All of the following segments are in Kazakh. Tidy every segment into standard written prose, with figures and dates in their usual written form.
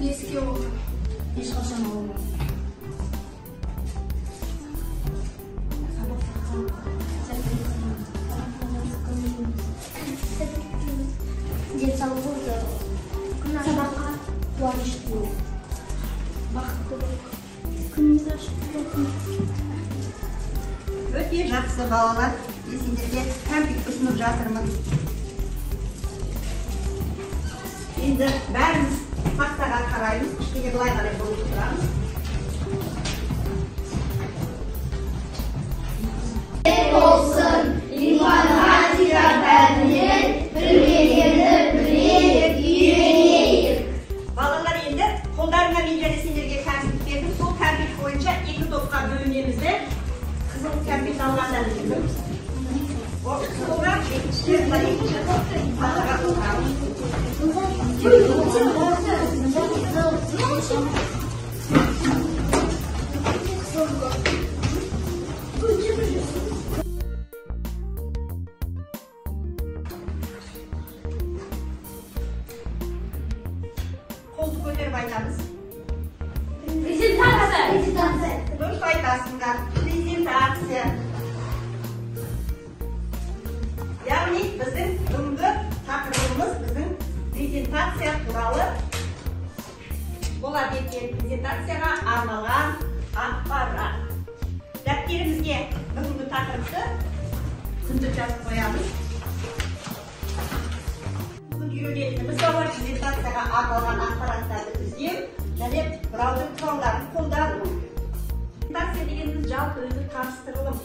Беске отыр. Ешқашан ауырмадым. Денсаулығы сабаққа қуанышты бол. Бақытты бол. Күніңіз ашық болсын. Өте жақсы балалар, мен сендерге кәмпит ұсынып жатырмын. Енді бәріміз тақтаға қараймыз, кішкене былай қарай бұрылып тұрамыз. Болсын, информатика пәнінен білмегенді білейік, үйренейік. Балалар, енді қолдарыңа мен және сендерге кәмпит бердім. Сол кәмпит бойынша екі топқа бөлінеміз де, қызыл кәмпит алғандар солға, екіншілер мына екінші тақтаға отырамыз. Қолды көтеріп айтамыз. Презентация. Презентация. Дұрыс айтасыңдар. Презентация. Яғни біздің бүгінгі тақырыбымыз біздің презентация туралы болады екен. Презентацияға арналған ақпарат. Дәптерімізге бүгінгі тақырыпты күнді жазып қоямыз. Бүгін үйренетініміз балалар, презентацияға арналған ақпараттарды іздеу және браузер құралдарын қолдану. Презентация дегеніміз жалпы өзі таныстырылым.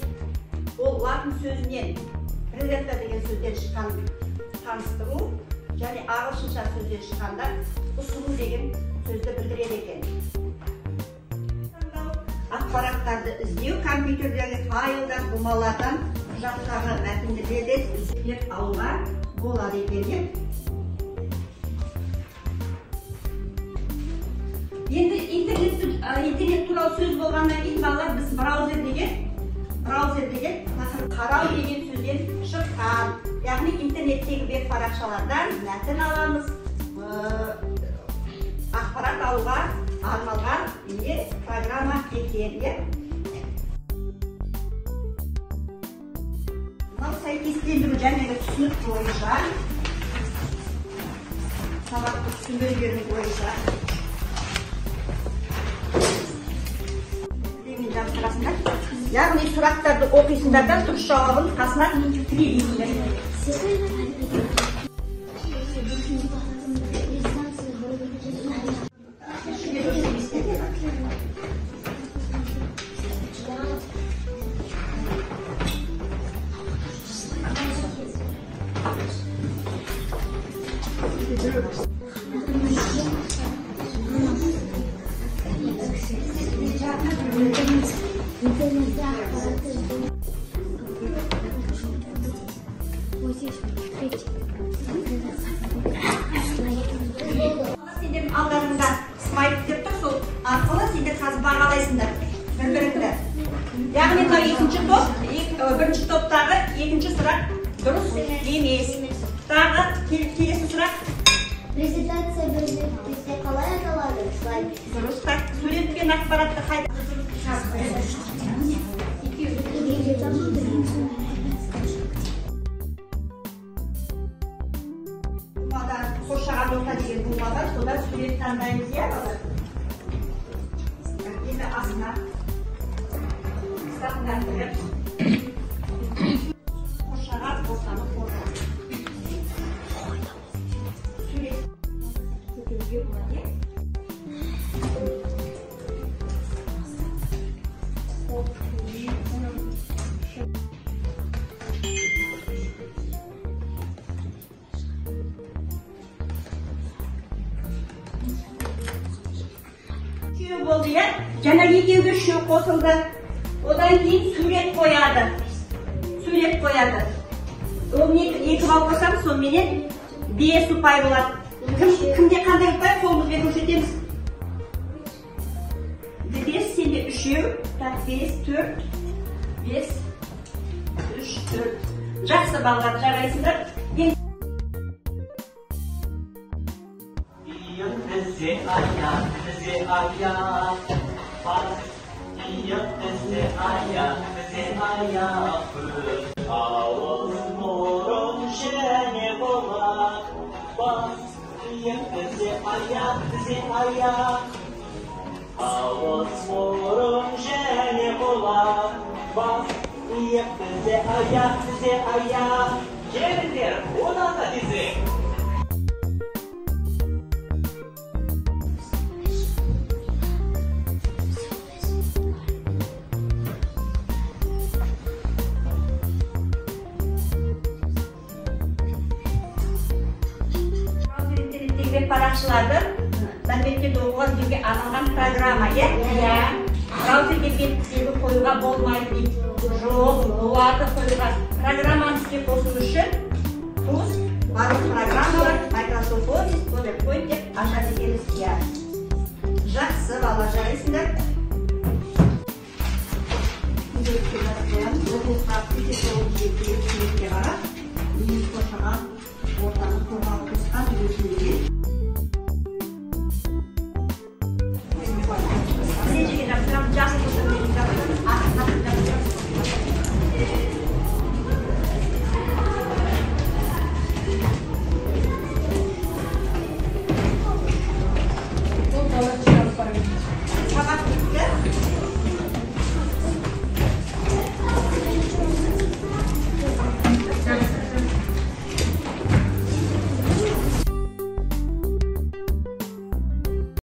Ол латын сөзінен презента деген сөзден шыққан таныстыру және ағылшынша сөзден шыққанда ұсыну деген сөзді білдіреді екен. Ақпараттарды іздеу компьютердегі файлдан, бұмалардан, құжаттағы мәтіндерден іздеп алуға болады екен. Енді интернет туралы сөз болғаннан кейін балалар, біз браузер деген қарау деген сөзден шыққан. Яғни интернеттегі веб парақшалардан мәтін аламыз, ақпарат алуға арналған не программа екен. Мынау сәйкестендіру және түсінік бойынша, сабақты түсіндіргенің бойынша жабыстырасыңдар. Яғни сұрақтарды оқисыңдар да дұрыс жауабын қасына тірелейсіңдер. Сендердің алдарыңда смайлик деп тұр, сол арқылы сендер қазір бағалайсыңдар бір-біріңді. Яғни мынау екінші топ, бірінші топтағы екінші сұрақ дұрыс емес. Тағы келесі сұрақ. Презентация бізде қалай аталады? Слайд. Дұрыс. Так, сурет пен ақпаратты қайда? Қоршаған орта деген бума бар, содан сурет таңдаймыз, иә балалар? Енді астына сақтандырып қоршаған ортаны қорғау. Сурет көтеруге болады. Болды, иә? Жаңа екеуге үшеу қосылды. Одан кейін сурет қояды. Сурет қояды. Ол екі балл қосамыз, соныменен 5 ұпай болады. Кімде қандай ұпай, қолымызбен көрсетеміз. 5, сенде үшеу, так, 5, 4, 5, 3, 4. Жақсы балалар, жарайсыңдар. Тізе, аяқ, тізе, аяқ, бас, иық, тізе, аяқ, тізе, аяқ, көз, ауыз, мұрын және құлақ, бас, иық, тізе, аяқ, тізе, аяқ, ауыз, мұрын және құлақ, бас, иық, тізе, аяқ, тізе, аяқ. Келіңдер, одан да тезірек. Веб парақшаларды мәліметтерді оқуға іздеуге арналған программа, иә? Иә. Браузерге беттерді қоюға болмайды дейді. Жоқ, болады қоюға. Программаны іске қосу үшін пуск, барлық программалар Microsoft Office, PowerPoint деп ашады екенбіз, иә. Жақсы, балалар, жарайсыңдар.